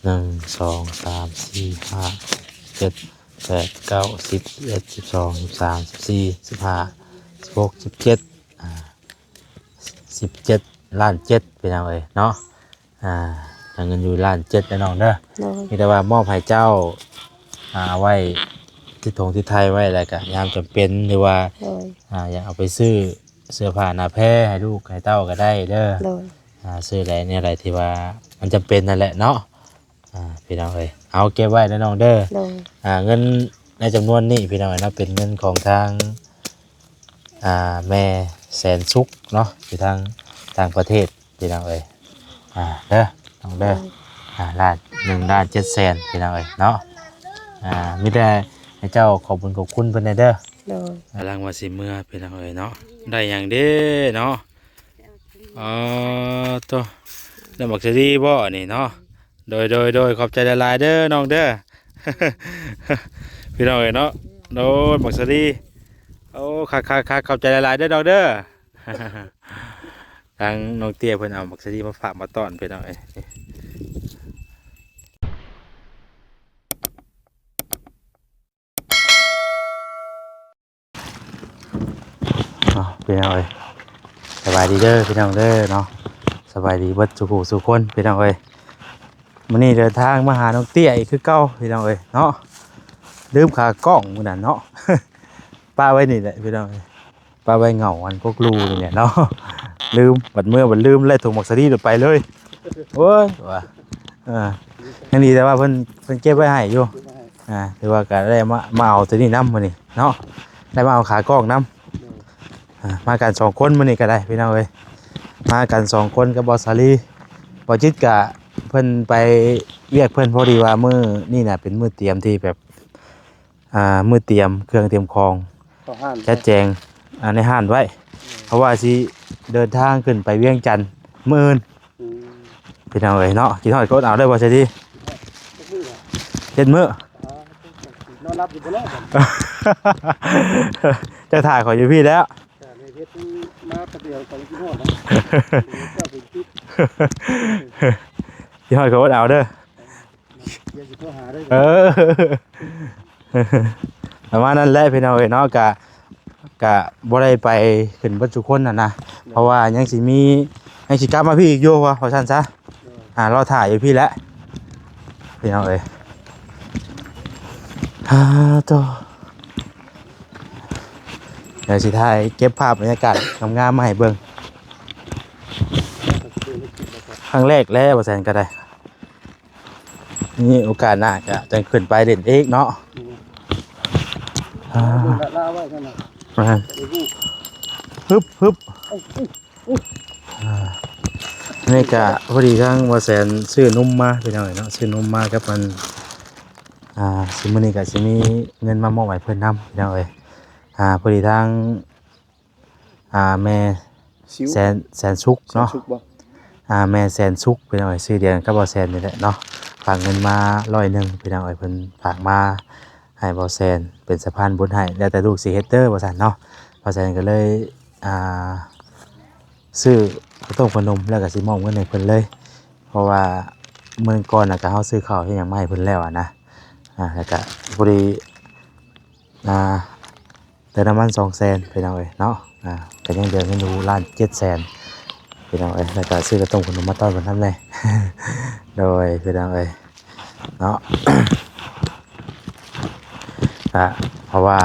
ໜຶ່ງ ສອງ ສາມ ສີ່ ຫ້າ ເຈັດ ແປດ ເກົ້າ ສິບ ສິບເອັດ ສິບສອງ ສິບສາມ ສິບສີ່ ສິບຫ້າ ສິບຫົກ ສິບເຈັດ ອ່າ ສິບເຈັດລ້ານເຈັດ ພີ່ນ້ອງເອີຍເນາະ. ອ່າ ເງິນຢູ່ລ້ານເຈັດເດີນ້ອງເດີ. ໂດຍ. ມີແຕ່ວ່າມອບໃຫ້ເຈົ້າ ອ່າ ເອົາໄວ້ຕິດຖົງຕິດໄທໄວ້ ແລ້ວກະຍາມຈຳເປັນ ຫຼືວ່າ ໂດຍ ອ່າ ຢາກເອົາໄປຊື້ເສື້ອຜ້າໜ້າແພໃຫ້ລູກໃຫ້ເຕົ້າກໍໄດ້ເດີ. ໂດຍ. ອ່າ ຊື້ໄດ້ແນວໃດທີ່ວ່າມັນຈຳເປັນນັ້ນແຫຼະເນາະ. ອ່າ ພີ່ນ້ອງເອີຍ ເອົາເກັບໄວ້ເດີນ້ອງເດີ. ໂດຍ. ອ່າ ເງິນໃນຈຳນວນນີ້ ພີ່ນ້ອງເອີຍເນາະ ເປັນເງິນຂອງທາງ ອ່າ ແມ່ແສນສຸກເນາະ ຢູ່ທາງຕ່າງປະເທດ ພີ່ນ້ອງເອີຍ. ອ່າ ເດີນ້ອງເດີ. ໂດຍ. ອ່າ ລ້ານ ໜຶ່ງລ້ານເຈັດແສນ ພີ່ນ້ອງເອີຍເນາະ. ອ່າ ມີແຕ່ໃຫ້ເຈົ້າຂອບບຸນຂອບຄຸນເພິ່ນແດ່ເດີ. ໂດຍ. ກຳລັງວ່າຊິເມືອ ພີ່ນ້ອງເອີຍເນາະ. ໄດ້ຫຍັງເດ້ເນາະ? ອໍ ໂຕ ໄດ້ບັກສາລີບໍ່ນີ້ເນາະ? ໂດຍ ໂດຍ ໂດຍ ຂອບໃຈຫຼາຍໆເດີນ້ອງເດີ. ພີ່ນ້ອງເອີຍເນາະ. ໂດຍ ບັກສາລີ. ໂອ້ ຄັກໆໆ ຂອບໃຈຫຼາຍໆເດີນ້ອງເດີ. ທາງນ້ອງເຕ້ຍເພິ່ນເອົາບັກສາລີມາຝາກມາຕ້ອນ ພີ່ນ້ອງເອີຍ. ເນາະ ພີ່ນ້ອງເອີຍ ສະບາຍດີເດີພີ່ນ້ອງເດີເນາະ. ສະບາຍດີເບິດສູ່ຜູ້ສູ່ຄົນ ພີ່ນ້ອງເອີຍ. ມື້ນີ້ເດີນທາງມາຫານ້ອງເຕ້ຍອີກຄືເກົ່າ ພີ່ນ້ອງເອີຍເນາະ. ລືມຂາກ້ອງມື້ນັ້ນເນາະ ປະໄວ້ນີ້ແຫຼະ ພີ່ນ້ອງເອີຍ. ປະໄວ້ເຫງົ້າອັນກົກລູນີ້ແຫຼະເນາະ. ລືມ ບັດເມືອບັດລືມ ແລະຖົງບັກສາລີໂດດໄປເລີຍ. ໂອ້ຍ ວ່າ ເອີ ຍັງດີແຕ່ວ່າເພິ່ນ ເພິ່ນເກັບໄວ້ໃຫ້ຢູ່. ອ່າ ຖືວ່າກໍໄດ້ມາ ມາເອົາຕົວນີ້ນຳມື້ນີ້ເນາະ. ໄດ້ມາເອົາຂາກ້ອງນຳ. ອ່າ ມາກັນສອງຄົນມື້ນີ້ກໍໄດ້ ພີ່ນ້ອງເອີຍ. ມາກັນສອງຄົນກັບບໍ່ສາລີ. ບໍ່ຈິດກະເພິ່ນໄປວຽກເພິ່ນ ພໍດີວ່າມື້ນີ້ນະເປັນມື້ຕຽມທີ່ແບບ ອ່າ ມື້ຕຽມເຄື່ອງຕຽມຂອງ ເຂົ້າຮ້ານ ຈັດແຈງ ອ່າ ໃນຮ້ານໄວ້. ອືມ. ເພາະວ່າຊິເດີນທາງຂຶ້ນໄປວຽງຈັນມື້ອື່ນ. ອືມ. ພີ່ນ້ອງເອີຍເນາະ ຄິດຮອດກໍອົດເອົາເດີ ບໍ່ໃຊ່ຕິ. ຈັກມື້ລະ ເຈັດມື້. ອ່າ ນອນຫຼັບຢູ່ບໍ່ເນາະ ເຈົ້າຖ້າຂ້ອຍຢູ່ພີ້ແລ້ວ. ເຮັດມາແປັບດຽວກໍຄິດຮອດແລ້ວ. ເຈົ້າເປັນຕິດ ຄິດຮອດກໍອົດເອົາເດີ. ດຽວຊິໂທຫາເດີ. ເອີ ປະມານນັ້ນແຫຼະພີ່ນ້ອງເອີຍເນາະ. ກະ ກະບໍ່ໄດ້ໄປຂຶ້ນເບິດທຸກຄົນຫັ້ນນະ ເພາະວ່າຍັງຊິມີ ຍັງຊິກັບມາພີ້ອີກຢູ່ ວ່າ ວ່າຊັ້ນຊະ. ອ່າ ລໍຖ້າຢູ່ພີ້ແຫຼະພີ່ນ້ອງເອີຍ. ອ່າ ໂຕ ດຽວຊິຖ່າຍເກັບພາບບັນຍາກາດງາມໆມາໃຫ້ເບິ່ງ. ຄັ້ງແລກແລ້ວ ບໍ່ແຊນກໍໄດ້. ນີ້ໂອກາດໜ້າກະຈັ່ງຂຶ້ນໄປຫຼິ້ນອີກເນາະ. ອືມ ອ່າ ລາວໄວ້ຊັ້ນນະ. ອ່າ ຮຶບ ຮຶບ. ອ່າ ນີ້ກະພໍດີທາງບໍ່ແຊນຊື້ນົມມາພີ່ນ້ອງເອີຍເນາະ ຊື້ນົມມາກັບມັນ. ອ່າ ຊິມື້ນີ້ກະຊິມີເງິນມາມອບໃຫ້ເພິ່ນນຳພີ່ນ້ອງເອີຍ. ອ່າ ພໍດີທາງ ອ່າ ແມ່ ສິວ ແສນ ແສນສຸກເນາະ ແສນສຸກບໍ່? ອ່າ ແມ່ແສນສຸກ ພີ່ນ້ອງເອີຍ ຊື່ດຽວກັນກັບບໍ່ແຊນນີ້ແຫຼະເນາະ. ຝາກເງິນມາຮ້ອຍໜຶ່ງພີ່ນ້ອງເອີຍ ເພິ່ນຝາກມາໃຫ້ບໍ່ແຊນເປັນສະພານບຸນໃຫ້ ແລ້ວແຕ່ລູກຊິເຮັດເດີ ວ່າຊັ້ນເນາະ. ບໍ່ແຊນກໍເລີຍ ອ່າ ຊື້ເຂົ້າຕົ້ມຂະໜົມ ແລ້ວກໍຊິມອບເງິນໃຫ້ເພິ່ນເລີຍ ເພາະວ່າມື້ກ່ອນນະ ກໍເຮົາຊື້ເຂົ້າຊື້ຫຍັງມາໃຫ້ເພິ່ນແລ້ວອະນະ. ອ່າ ແລ້ວກໍພໍດີ ອ່າ ເຕີມນ້ຳມັນສອງແສນພີ່ນ້ອງເອີຍເນາະ. ອ່າ ກໍຍັງເຫຼືອເງິນຢູ່ລ້ານເຈັດແສນພີ່ນ້ອງເອີຍ ແລ້ວກໍຊື້ເຂົ້າຕົ້ມຂະໜົມມາຕ້ອນເພິ່ນນຳແດ່. ໂດຍ ພີ່ນ້ອງເອີຍເນາະ ກະເພາະວ່າ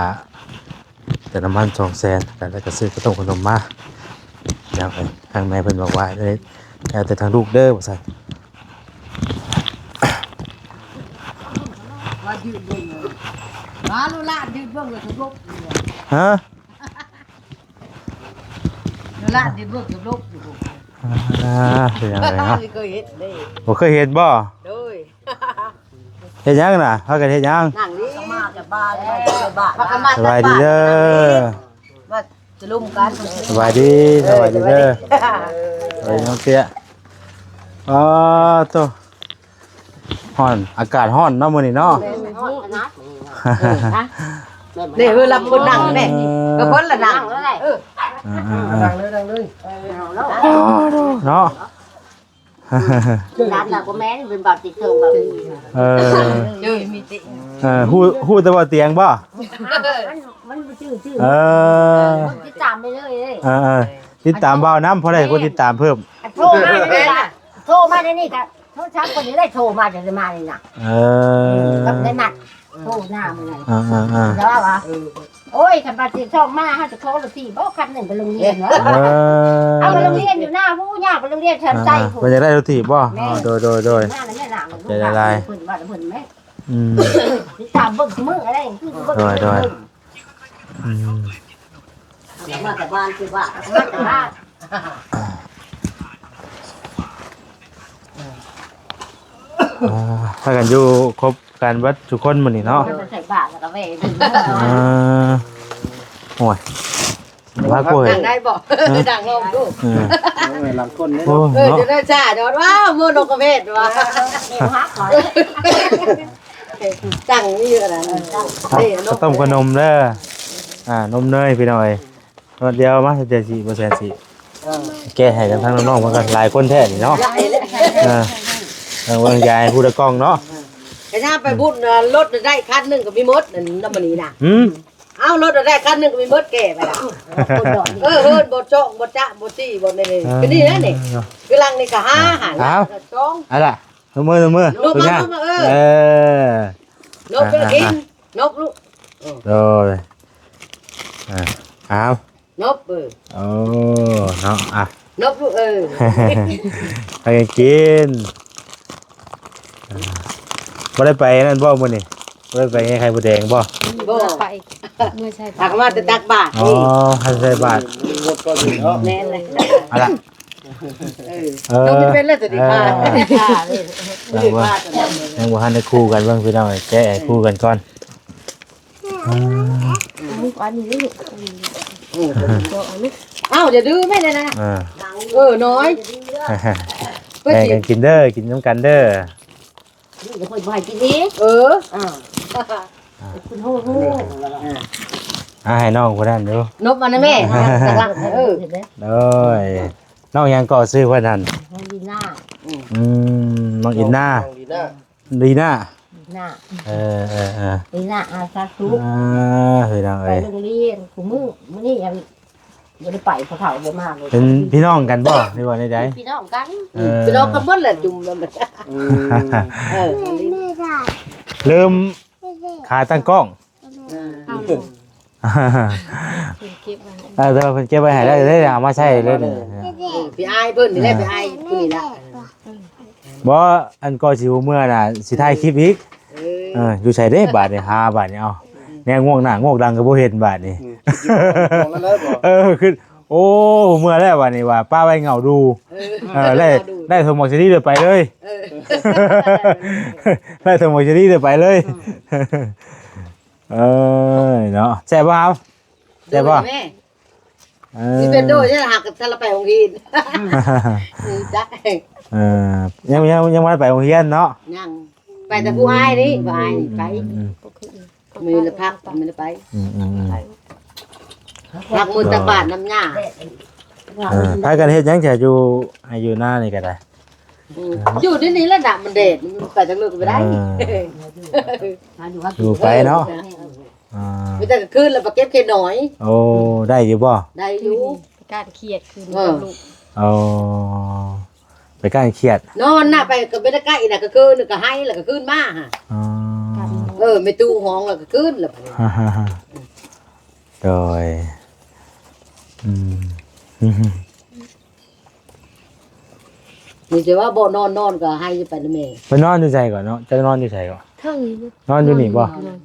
ເຕີມນ້ຳມັນສອງແສນ ກະ ແລ້ວກໍຊື້ເຂົ້າຕົ້ມຂະໜົມມາພີ່ນ້ອງເອີຍ. ທາງແມ່ເພິ່ນບອກວ່າ ເອີ ແລ້ວແຕ່ທາງລູກເດີ ວ່າຊັ້ນ. ວ່າຢືນເບິ່ງເລີຍ ມາໂລດລະ ຢືນເບິ່ງເລີຍ ສະຫຼົບຢູ່. ຮະ? ໂລດລະ ຢືນເບິ່ງສະຫຼົບຢູ່. ອ່າ ເປັນຫຍັງເລີຍເນາະ? ບໍ່ເຄີຍເຫັນເດ້. ບໍ່ເຄີຍເຫັນບໍ່? ໂດຍ. ເຮັດຫຍັງນະ? ພາກັນເຮັດຫຍັງ? ນັ່ງນີ້ ມາຈາກບ້ານ ມາຈາກບ້ານ. ສະບາຍດີເດີ. ມາຈະລົມກັນ. ສະບາຍດີ ສະບາຍດີເດີ. ເອີ ສະບາຍດີນ້ອງເຕ້ຍ. ອໍ ໂຕ ຮ້ອນ ອາກາດຮ້ອນເນາະມື້ນີ້ເນາະ. ນີ້ເອີ ລັບຄົນນັ່ງແດ່ ກໍເພິ່ນລະນັ່ງ. ເອີ ນັ່ງເລີຍ ນັ່ງເລີຍ. ອໍ ເນາະ. ຫຼານລາວກໍແມ່ນເປັນບ່າວຕິດເທິງບ່າວນີ້ ເອີ ເອີ ມີຕິ ເອີ ຮູ້ ຮູ້ແຕ່ບ່າວຕຽງບໍ່? ມັນ ມັນບໍ່ຊື່ຊື່ ເອີ ຕິດຕາມໄປເລີຍເດ້ ເອີ ເອີ ຕິດຕາມບ່າວນຳ ພໍໄດ້ຄົນຕິດຕາມເພີ່ມ ອັນໂທມານີ້ກະ ໂທມາໃນນີ້ກະ ໂທລະສັບຄົນນີ້ໄດ້ໂທມາ ຈະໄດ້ມານີ້ນະ ເອີ ກັບໄດ້ນັດ ໂທໜ້າມື້ນັ້ນ ເອີ ເອີ ເອີ ແລ້ວວ່າ ໂອ້ຍ ຄັນວ່າຊິຊ່ອງມາ ເຮົາຈະຂໍລົດຖີບບໍ່ ຄັນໜຶ່ງໄປໂຮງຮຽນ ເອີ ເອົາໄປໂຮງຮຽນຢູ່ໜ້າ ຜູ້ຍາກໄປໂຮງຮຽນແຖມໃຕ້ ເອີ ຜູ້ ເພິ່ນຢາກໄດ້ລົດຖີບບໍ່? ແມ່ນ ອໍ ໂດຍ ໂດຍ ໂດຍ ມາແລ້ວແມ່ນະ ໃຈຫຼາຍໆ ເພິ່ນວ່າເພິ່ນແມ່ນ ອືມ ຕິດຕາມເບິ່ງຊຸມື້ ອັນນີ້ຄືເບິ່ງ ໂດຍ ໂດຍ ອືມ ມາແຕ່ບ້ານຄືວ່າ ມາແຕ່ບ້ານ ອ່າ ພາກັນຢູ່ຄົບກັນເບິດທຸກຄົນມື້ນີ້ເນາະ ມາແຕ່ໃສ່ບາດແລ້ວກໍແວ່ ອ່າ ໂອ້ຍ ວ່າໂກຍ ດັງໄດ້ບໍ່? ເອີ ດັງລອງດູ ເອີ ເອີ ຫຼັງຄົນເດ້ ໂອ້ ເນາະ ເອີ ຈະໄດ້ຊ້າດອດ ວ້າວ ມື້ນົກກະເວດວ່າ ເອີ ເອີ ເອີ ເອີ ຕັງນີ້ຢູ່ອັນນັ້ນ ເອີ ຕັງ ເອີ ເຂົ້າຕົ້ມຂະໜົມເດີ ອ່າ ນົມເນີຍ ພີ່ນ້ອງເອີຍ ຮອດດຽວມາ ເຈັດສິບ ບໍ່ແສນສິບ ເອີ ແກະໃຫ້ກັນທາງນ້ອງໆ ເພິ່ນກໍຫຼາຍຄົນແທ້ນີ້ເນາະ ຫຼາຍເດ້ ເອີ ເອີ ເບິ່ງຢາຍຜູ້ລະກ່ອງເນາະ ເອີ ກະຍາມໄປບຸນ ເອີ ລົດໄດ້ຄັນໜຶ່ງກໍມີໝົດ ອັນນັ້ນນຳມື້ນີ້ນະ ອືມ ເອົາລົດໄດ້ຄັນໜຶ່ງກໍມີໝົດແກ່ໄປລະ ເອີ ເຮີນບໍ່ເຈາະບໍ່ຈະບໍ່ຊີ້ບໍ່ນີ້ ເອີ ຄືນີ້ແຫຼະນີ້ ເນາະ ຄືຫຼັງນີ້ກໍຫາຫັ້ນ ເອົາ ສອງ ເອົາລະ ນົບມື ນົບມື ນົບມາ ນົບມາ ເອີ ເອີ ນົບ ອ່າ ກິນ ອ່າ ນົບລູກ ເອີ ໂດຍ ອ່າ ເອົາ ນົບ ເອີ ໂອ້ ເນາະ ອ່ະ ນົບລູກ ເອີ ໃຫ້ກິນ ອ່າ ບໍ່ໄດ້ໄປນັ້ນບໍ່ມື້ນີ້? ບໍ່ໄດ້ໄປໃຫ້ໄຂ່ມົດແດງບໍ່? ບໍ່ໄປ ເມື່ອໃສ່ບາດ ຫາກມາແຕ່ຕັກບາດ ອໍ ໃຫ້ໃສ່ບາດ ໝົດກ່ອນເນາະ ແມ່ນແຫຼະ ເອົາລະ ເອີ ເອີ ຕ້ອງເປັນແລ້ວຈະໄດ້ ເອີ ມາ ຍັງບໍ່ ຍັງບໍ່ທັນໄດ້ຄູ່ກັນເບິ່ງພີ່ນ້ອງ ແກະໃຫ້ຄູ່ກັນກ່ອນ ອ່າ ອັນນີ້ລູກ ເອີ ເອົາ ຢ່າດື້ແມ່ນະ ອ່າ ເອີ ນ້ອຍ ແບ່ງກັນກິນເດີ ກິນນຳກັນເດີ ນີ້ກໍເພິ່ນບໍ່ໃຫ້ກິນອີກ ເອີ ອ່າ ອ່າ ເພິ່ນຮູ້ ອ່າ ອ່າ ໃຫ້ນ້ອງຜູ້ນັ້ນຢູ່ ນົບມັນນະແມ່ ເອີ ໂດຍ ນ້ອງຫຍັງກໍຊື່ເພິ່ນນັ້ນ? ນ້ອງລີນ່າ ອືມ ນ້ອງອີນນາ ນ້ອງ ນ້ອງລີນ່າ ລີນ່າ ລີນ່າ ເອີ ເອີ ເອີ ເອີ ລີນ່າ ອາສາສຸ ອ່າ ເຮີຍ ນ້ອງເອີຍ ໄປໂຮງຮຽນຄູ່ມື້ ມື້ນີ້ຍັງບໍ່ໄດ້ໄປ ພໍ່ເຖົ້າບໍ່ມາເລີຍ ເປັນພີ່ນ້ອງກັນບໍ່ ຫຼືວ່າແນວໃດ? ພີ່ນ້ອງກັນ ເອີ ພີ່ນ້ອງກັນເບິດແຫຼະ ຈຸ່ມແລ້ວມັນ ອືມ ເອີ ລືມ ຂາຕັ້ງກ້ອງ ອ່າ ເອີ ແຕ່ວ່າເພິ່ນເກັບໄວ້ໃຫ້ແລ້ວ ໄດ້ເອົາມາໃຊ້ເລີຍນີ້ ເອີ ໄປອາຍເພິ່ນນີ້ແຫຼະ ໄປອາຍຜູ້ນີ້ລະ ບໍ່ ອັນກໍຊິຮູ້ເມື່ອນະ ຊິຖ່າຍຄລິບອີກ ເອີ ເອີ ຢູ່ໃສເດ້ບາດນີ້ ຫາບາດນີ້ ເອົ້າ ແນວງວກໜ້າງວກຫຼັງກໍບໍ່ເຫັນບາດນີ້ ອືມ ເອີ ຄື ໂອ້ ເມື່ອແລ້ວບາດນີ້ວ່າ ປະໄວ້ເຫງົາດູ ເອີ ເອີ ໄລ່ ໄລ່ຖົງໝາກສາລີເລີຍໄປເລີຍ ເອີ ໄລ່ຖົງໝາກສາລີເລີຍໄປເລີຍ ເອີ ເອີຍເນາະ ແຊບບໍ່ ແຊບບໍ່ ເອີ ນີ້ເປັນໂດຍ ຫາກທັນລະໄປໂຮງຮຽນ ນີ້ຈັກ ເອີ ຍັງ ຍັງ ຍັງບໍ່ໄດ້ໄປໂຮງຮຽນເນາະ ຍັງ ໄປແຕ່ຜູ້ອ້າຍນີ້ ຜູ້ອ້າຍນີ້ໄປ ອືມ ມື້ລະພັກ ມື້ລະໄປ ອືມໆໆ ໄປ ພັກມື້ຕັກບາດນຳຍ່າ ເອີ ພາກັນເຮັດຫຍັງຈະຢູ່ໄຮ່ຢູ່ນານີ້ກໍໄດ້ ອືມ ຢູ່ໃນນີ້ລະນະ ມັນແດດ ມັນໄປທາງເລີກກໍບໍ່ໄດ້ ເອີ ຢູ່ໄປເນາະ ອ່າ ມີແຕ່ກາງຄືນລະໄປເກັບເຂດໜອຍ ໂອ້ ໄດ້ຢູ່ບໍ່? ໄດ້ຢູ່ ໄປກ້ານຂຽດຄືນ ເອີ ກັບລູກ ໂອ້ ໄປກ້ານຂຽດ ນອນນະ ໄປກໍບໍ່ໄດ້ໃກ້ນະ ກາງຄືນກໍໄຫ້ ແລ້ວກໍຄືນມາຫາ ອໍ ເອີ ແມ່ຕູ້ຮ້ອງ ແລ້ວກໍຄືນ ແລ້ວບາດນີ້ ໂດຍ ອືມ ມີແຕ່ວ່າບໍ່ນອນ ນອນກໍໄຫ້ໄປນຳແມ່ ໄປນອນຢູ່ໃສກ່ອນເນາະ? ເຈົ້ານອນຢູ່ໃສກ່ອນ? ເທິງນີ້ ນອນຢູ່ນີ້ບໍ່? ນອນ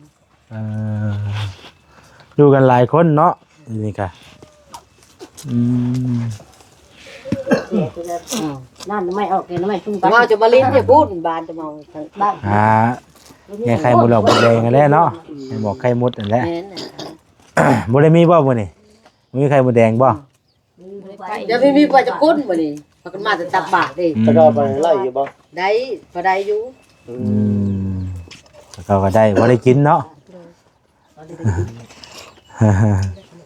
ເອີ ຢູ່ກັນຫຼາຍຄົນເນາະ ຢູ່ນີ້ກະ ອືມ ນ້ຳໜໍ່ໄມ້ອອກ ແກງໜໍ່ໄມ້ຊຸ່ມ ເຮົາຈະມາຫຼິ້ນຢູ່ພຸ້ນ ບ້ານຈະເມົາທາງບ້ານ ຫາ ແມ່ໄຂ່ມົດດອກມົດແດງຫັ້ນແຫຼະເນາະ ໃຫ້ໝອກໄຂ່ມົດຫັ້ນແຫຼະ ແມ່ນ ບໍ່ໄດ້ມີບໍ່ມື້ນີ້? ມີໄຂ່ມົດແດງບໍ່? ບໍ່ໄດ້ໄປ ຍັງບໍ່ມີຜູ້ຈັກຄົນມື້ນີ້ ພາກັນມາແຕ່ຕັກບາດເດ້ ແຕ່ເກົ່າໄປໄດ້ຢູ່ບໍ່? ໄດ້ ພໍໄດ້ຢູ່ ອືມ ແຕ່ເກົ່າກໍໄດ້ ພໍໄດ້ກິນເນາະ ໂດຍ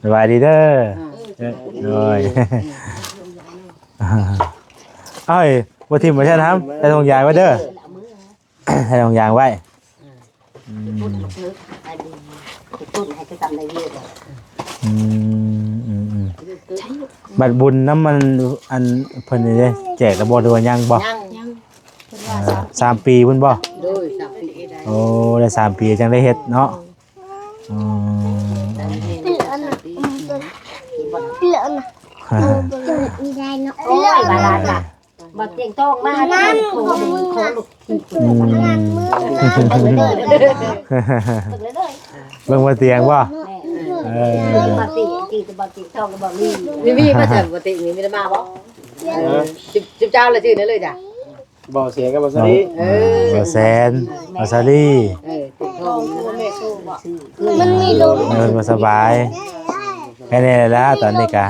ສະບາຍດີເດີ ອ່າ ໂດຍ ເອີຍ ບໍ່ຖິ້ມບໍ່ຊັ້ນຫຳ ໃສ່ຖົງຢາງໄວ້ເດີ ໃສ່ຖົງຢາງໄວ້. ອືມ ຕົ້ນໃຫ້ຄືກັນໄດ້ວຽກ ອືມ ອືມ ອືມ ບັດບຸນນຳ ອັນ ອັນເພິ່ນນີ້ເດ້ ແຈກແລ້ວບໍ່ ຫຼືວ່າຍັງບໍ່? ຍັງ ຍັງ ເພິ່ນວ່າ ເອີ ສາມ ສາມປີພຸ້ນບໍ່? ໂດຍ ສາມປີໄດ້ ໂອ້ ໄດ້ສາມປີຈັ່ງໄດ້ເຮັດເນາະ. ອືມ ເປັນອັນນັ້ນ ເປັນອັນນັ້ນ ໂອ້ຍ ບາດລານລະ ບັກຕຽງຕ້ອງມາ ອັນນັ້ນ ໂອ້ຍ ໂອ້ຍ ອືມ ເບິ່ງບໍ່ຕຽງບໍ່? ເອີ ເບິ່ງບໍ່ຕຽງ ຈີກັບບັກຕຽງຕ້ອງກັບບັກມີ ມີ ມີມາຈາກບໍ່ຕິ ມີ ມີມາບໍ່? ເອີ ຈຸບ ຈຸບເຈົ້າລະຊື່ນັ້ນເລີຍຈ້ະ ບໍ່ແສນກັບບໍ່ສາລີ ເອີ ບໍ່ແສນ ບໍ່ສາລີ ເອີ ມັນມີລົມ ເອີ ບໍ່ສະບາຍ ແຄ່ນີ້ລະຕອນນີ້ກະ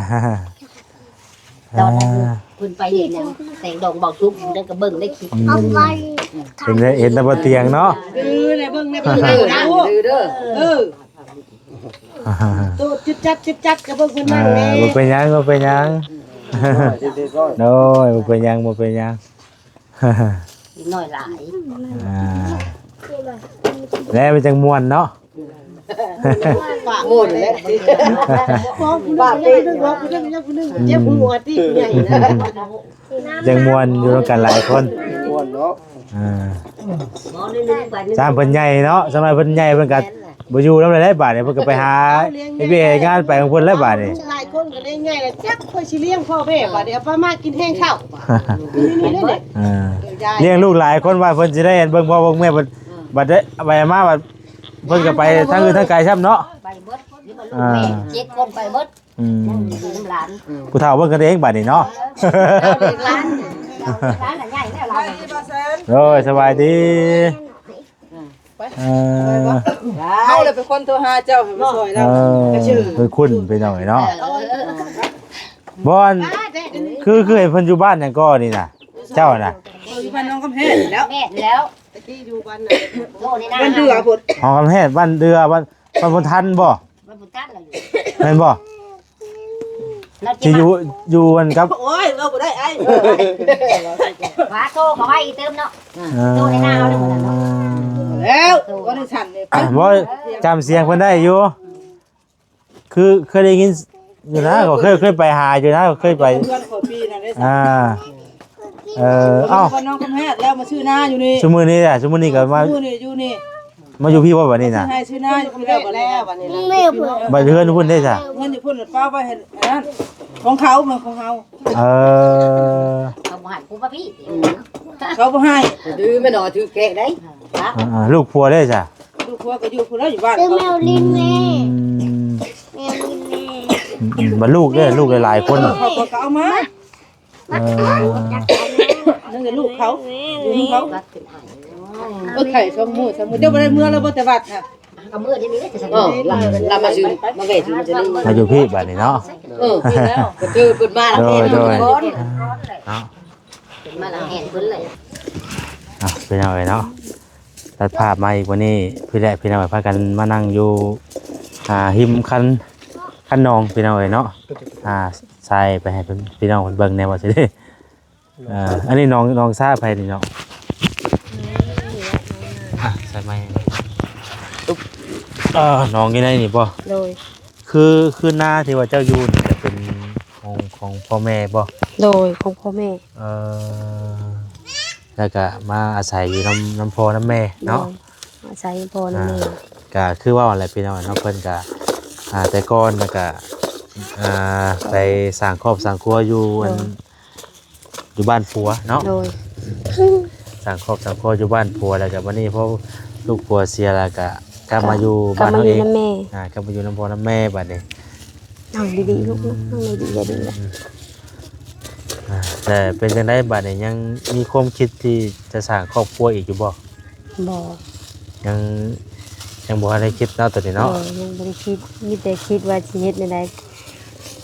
ຕອນນັ້ນເພິ່ນໄປເຮັດຫຍັງ ແຕງດອງເບົາສຸກ ເດີກະເບິ່ງໃນຄລິບ ອືມ ເຫັນແຕ່ ເຫັນແຕ່ບໍ່ຕຽງເນາະ ເອີ ໄດ້ເບິ່ງໃນ ເອີ ເດີ ເອີ ໂຕດຈຸດຈັດຈຸດຈັດກະເບິ່ງເພິ່ນ ເອີ ນັ້ນແຫຼະ ບໍ່ເປັນຫຍັງ ບໍ່ເປັນຫຍັງ ໂດຍ ບໍ່ເປັນຫຍັງ ບໍ່ເປັນຫຍັງ ເດັກນ້ອຍຫຼາຍ ອ່າ ແລ້ວມັນຈັ່ງມ່ວນເນາະ ປາກໝົດແລ້ວ ປາກຕິດ ເຈັບຫົວຕິ ຜູ້ໃຫຍ່ນະ ຈັ່ງມ່ວນຢູ່ນຳກັນຫຼາຍຄົນ ມ່ວນເນາະ ອ່າ ຊ່ຳເພິ່ນໃຫຍ່ເນາະ ຊ່ຳເພິ່ນໃຫຍ່ເພິ່ນກະບໍ່ຢູ່ນຳແລ້ວບາດນີ້ ເພິ່ນກະໄປຫາເຮັດວຽກເຮັດງານໄປຂອງເພິ່ນແລ້ວບາດນີ້ ຫຼາຍຄົນກະໄດ້ໃຫຍ່ແລ້ວ ຈັກຂ້ອຍຊິລ້ຽງພໍ່ແມ່ບາດນີ້ ເອົາປາມາກິນແຮງເຊົ້າ ອ່າ ລ້ຽງລູກຫຼາຍຄົນວ່າເພິ່ນຊິໄດ້ເບິ່ງພໍ່ເບິ່ງແມ່ ບາດ ບາດໄປມາບາດ ເພິ່ນກະໄປທາງອື່ນທາງໄກຊ້ຳເນາະ ໄປເບິດ ອ່າ ເຈັດຄົນໄປເບິດ ອືມ ຍັງຢູ່ນຳຫຼານ ຜູ້ເຖົ້າເບິ່ງກັນເອງບາດນີ້ເນາະ ເອີ ເອົາເດັກຫຼານ ເອົາເດັກຫຼານລະໃຫຍ່ແລ້ວລາວ ໂດຍ ສະບາຍດີ ເອີ ເຮົາລະເປັນຄົນໂທຫາເຈົ້າໃຫ້ມາຊ່ອຍລາວ ເອີ ເປັນຄຸນພີ່ນ້ອງເນາະ ເອີ ບ່ອນ ຄື ຄືເຫັນເພິ່ນຢູ່ບ້ານຫຍັງກໍນີ້ນະ ເຈົ້ານະ ເອີ ຢູ່ບ້ານໜອງຄຳແຮງແລ້ວ ແມ່ນແລ້ວ ຕະກີ້ຢູ່ບ້ານ ໂລໃນນາ ບ້ານເດືອພຸ້ນ ໜອງຄຳແຮງ ບ້ານເດືອ ບ້ານ ບ້ານບຸນທັນບໍ່? ມັນບໍ່ທັນລະຢູ່ ແມ່ນບໍ່? ທີ່ຢູ່ ຢູ່ອັນກັບ ໂອ້ຍ ເວົ້າບໍ່ໄດ້ອ້າຍ ວ່າໂທເຂົ້າໄວ້ອີກຕື່ມເນາະ ເອີ ໂທໃນໜ້າເຮົາເນາະ ແລ້ວ ບໍ່ໄດ້ສັ່ນເດ້ ບໍ່ ຈຳສຽງເພິ່ນໄດ້ຢູ່ ຄືເຄີຍໄດ້ຍິນຢູ່ນະ ກໍເຄີຍ ເຄີຍໄປຫາຢູ່ນະ ເຄີຍໄປ ເຮືອນຂອງປີນັ້ນເດ້ ອ່າ ເອີ ເອົ້າ ບ້ານໜອງຄຳແຮງ ແລ້ວມາຊື້ນາຢູ່ນີ້ ຊຸມື້ນີ້ລະ ຊຸມື້ນີ້ກໍມາ ຊຸມື້ນີ້ຢູ່ນີ້ ມາຢູ່ພີ້ບໍ່ບາດນີ້ນະ ຊື້ໄຮ່ຊື້ນາຢູ່ພີ້ແລ້ວ ບັດນີ້ ບັດເຮືອນພຸ້ນເດ້ຊະ ເຮືອນຢູ່ພຸ້ນປະໄວ້ໃຫ້ອັນນັ້ນ ຂອງເຂົາ ແມ່ນຂອງເຮົາ ເອີ ເຂົາບໍ່ໃຫ້ກູມາພີ້ ເຂົາບໍ່ໃຫ້ ດື້ແມ່ນໜໍ ຖືກແກະໄດ້ ອ່າ ລູກຜົວເດ້ຊະ ລູກຜົວກໍຢູ່ພຸ້ນແລ້ວ ຢູ່ບ້ານເຂົາ ແມວລິນແມ່ ອືມ ແມວລິນແມ່ ອືມ ບັດລູກເດ້ ລູກຫຼາຍໆຄົນ ເຂົາກໍເອົາມາ ເອີ ນັ້ນແຫຼະລູກເຂົາ ຢູ່ນຳເຂົາ ເອີ ໄຂ່ສອງມື້ ສາມມື້ ເຈົ້າບໍ່ໄດ້ເມືອແລ້ວບໍ່ແຕ່ວັດນະ ກໍເມືອດຽວນີ້ ເອີ ລາ ລາມາຊື້ ມາແວ່ຊື້ ມາຢູ່ພີ້ບາດນີ້ເນາະ ເອີ ກໍຖືເພິ່ນມາແລ້ວ ໂດຍ ໂດຍ ເນາະ ເພິ່ນມາແລ້ວແມ່ນເພິ່ນເລີຍ ອ່ະ ພີ່ນ້ອງເອີຍເນາະ ຕັດພາບມາອີກ ວັນນີ້ພີ່ແລະພີ່ນ້ອງພາກັນມານັ່ງຢູ່ ອ່າ ຮິມຄັນ ຄັນໜອງ ພີ່ນ້ອງເອີຍເນາະ ອ່າ ສາຍໄປໃຫ້ເພິ່ນ ພີ່ນ້ອງເພິ່ນເບິ່ງແດ່ວ່າຊິ ເອີ ອັນນີ້ໜອງ ໜອງສາໃຜນີ້ເນາະ ອ່າ ສາຍໃໝ່ ເອີ ໜອງຢູ່ໃນນີ້ບໍ່? ໂດຍ ຄື ຄືນາທີ່ວ່າເຈົ້າຢູ່ນີ້ຈະເປັນຂອງ ຂອງພໍ່ແມ່ບໍ່? ໂດຍ ຂອງພໍ່ແມ່ ເອີ ແລ້ວກະມາອາໄສຢູ່ນຳ ນຳພໍ່ນຳແມ່ເນາະ ໂດຍ ອາໄສພໍ່ນຳແມ່ ອ່າ ກະຄືເວົ້າຫັ້ນແຫຼະພີ່ນ້ອງເນາະ ເພິ່ນກະ ອ່າ ແຕ່ກ່ອນລະກະ ອ່າ ໄປສ້າງຄອບສ້າງຄົວຢູ່ ໂດຍ ອັນ ຢູ່ບ້ານຜົວເນາະ ໂດຍ ສ້າງຄອບສ້າງຄົວຢູ່ບ້ານຜົວ ແລ້ວກະບັດນີ້ພໍລູກຜົວເສຍແລ້ວກະ ກັບມາຢູ່ ກັບ ກັບມາຢູ່ນຳແມ່ ອ່າ ກັບມາຢູ່ນຳພໍ່ນຳແມ່ບັດນີ້ ນັ່ງດີໆລູກ ນັ່ງດີໆຢ່າດຶງ ອ່າ ແຕ່ເປັນຈັ່ງໃດບັດນີ້ ຍັງມີຄວາມຄິດທີ່ຈະສ້າງຄອບຄົວອີກຢູ່ບໍ່? ບໍ່ ຍັງ ຍັງບໍ່ທັນໄດ້ຄິດເນາະຕອນນີ້ເນາະ ເອີ ຍັງບໍ່ໄດ້ຄິດ ມີແຕ່ຄິດວ່າຊິເຮັດແນວໃດ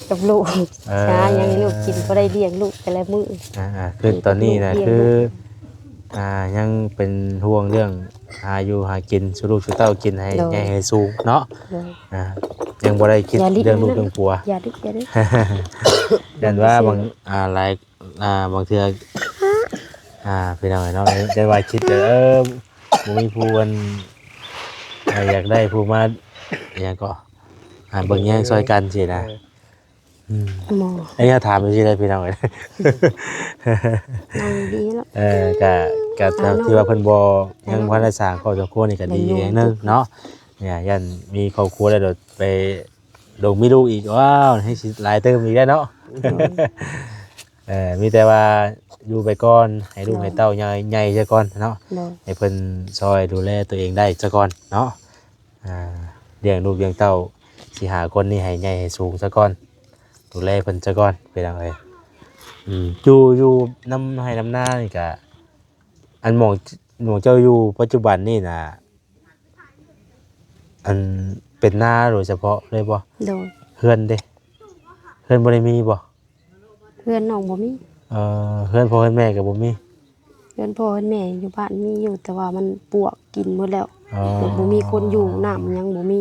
ກັບລູກ ເອີ ຫາຫຍັງໃຫ້ລູກກິນ ພໍໄດ້ລ້ຽງລູກແຕ່ລະມື້ ອ່າໆ ຄືຕອນນີ້ນະ ຄື ອ່າ ຍັງເປັນຫ່ວງເລື່ອງຫາຢູ່ຫາກິນ ສູ່ລູກສູ່ເຕົ້າກິນໃຫ້ ໂດຍ ໃຫຍ່ໃຫ້ສູງເນາະ ໂດຍ ອ່າ ຍັງບໍ່ໄດ້ຄິດເລື່ອງລູກເລື່ອງຜົວ ຢ່າດຶກ ຢ່າດຶກ ຢ້ານວ່າບາງ ອ່າ ຫຼາຍ ອ່າ ບາງເທື່ອ ອ່າ ພີ່ນ້ອງເອີຍເນາະ ແຕ່ວ່າຄິດແຕ່ ເອີ ບໍ່ມີຜູ້ອັນ ອ່າ ຢາກໄດ້ຜູ້ມາ ອີຫຍັງກໍ ອ່າ ເບິ່ງແຍງຊ່ອຍກັນຊີ້ນະ. ເອີ ອືມ ບໍ່ ອັນນີ້ເຮົາຖາມຈັ່ງຊີ້ແຫຼະພີ່ນ້ອງເອີຍ ນັ່ງດີແລ້ວ ເອີ ກະ ກະ ອ່າ ທີ່ວ່າເພິ່ນບໍ່ ຍັງບໍ່ທັນໄດ້ສ້າງຄອບສ້າງຄົວນີ້ກະດີຢ່າງໜຶ່ງເນາະ ຢ້ານມີຄອບຄົວແລ້ວໂດດໄປ ໂດດມີລູກອີກ ວ້າວ ໃຫ້ຊິຫຼາຍເຕີມອີກແລ້ວເນາະ ໂດຍ ເອີ ມີແຕ່ວ່າຢູ່ໄປກ່ອນ ໃຫ້ລູກ ໂດຍ ໃຫ້ເຕົ້າໃຫຍ່ ໃຫຍ່ຊະກ່ອນເນາະ ໂດຍ ໃຫ້ເພິ່ນຊ່ອຍດູແລຕົວເອງໄດ້ຊະກ່ອນເນາະ ອ່າ ລ້ຽງລູກລ້ຽງເຕົ້າສີ່ຫ້າຄົນນີ້ໃຫ້ໃຫຍ່ໃຫ້ສູງຊະກ່ອນ ດູແລເພິ່ນຊະກ່ອນ ພີ່ນ້ອງເອີຍ ອືມ ຢູ່ ຢູ່ນຳໄຮ່ນຳນານີ້ກະ ອັນໝ່ອງ ໝ່ອງເຈົ້າຢູ່ປັດຈຸບັນນີ້ນະ ອັນເປັນນາໂດຍສະເພາະເລີຍບໍ່? ໂດຍ ເຮືອນເດ? ເຮືອນບໍ່ໄດ້ມີບໍ່? ເຮືອນນ້ອງບໍ່ມີ ເອີ ເຮືອນພໍ່ເຮືອນແມ່ກໍບໍ່ມີ? ເຮືອນພໍ່ເຮືອນແມ່ຢູ່ບ້ານມີຢູ່ ແຕ່ວ່າມັນປວກກິນໝົດແລ້ວ ອໍ ແລ້ວບໍ່ມີຄົນຢູ່ ນ້ຳຫຍັງບໍ່ມີ